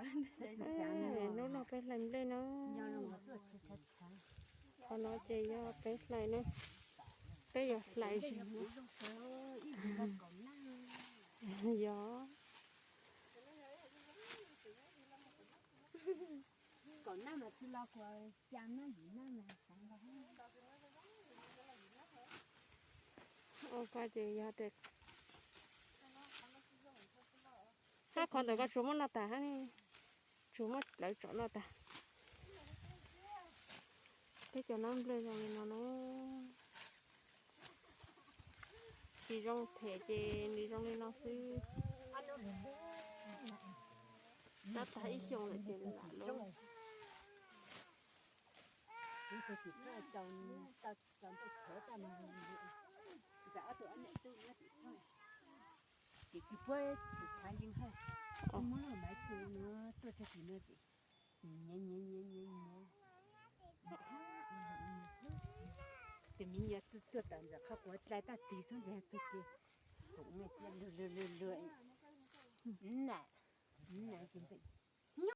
Hnub no peb hlais nplej no. Qhov no ces yog peb hlais na. Peb yuav hlais zis. Yog. Ua ko ces yog tias hab qhov ntawm ko tsuas muab noj tas hab ne, tsuas muab lawv tsom noj tas. Peb cov nab nplej zoo li no na. Tsis zoo them ces nws zoo li no xwb. Tab tag ib xyoos lawm ces lam lub. Ces kws puab tsis tshav yeej hawj, muab lub maiv tug no tuaj tso tim no ces nyiav nyiav nyiav nyiav nyiav. Tus miv nyiav txwj tuaj tawm ntawm qhov quav dlai tag tig xwb ntag, tag kis koom me cia lug lug lug lug. Nam, nam tus ntxeem.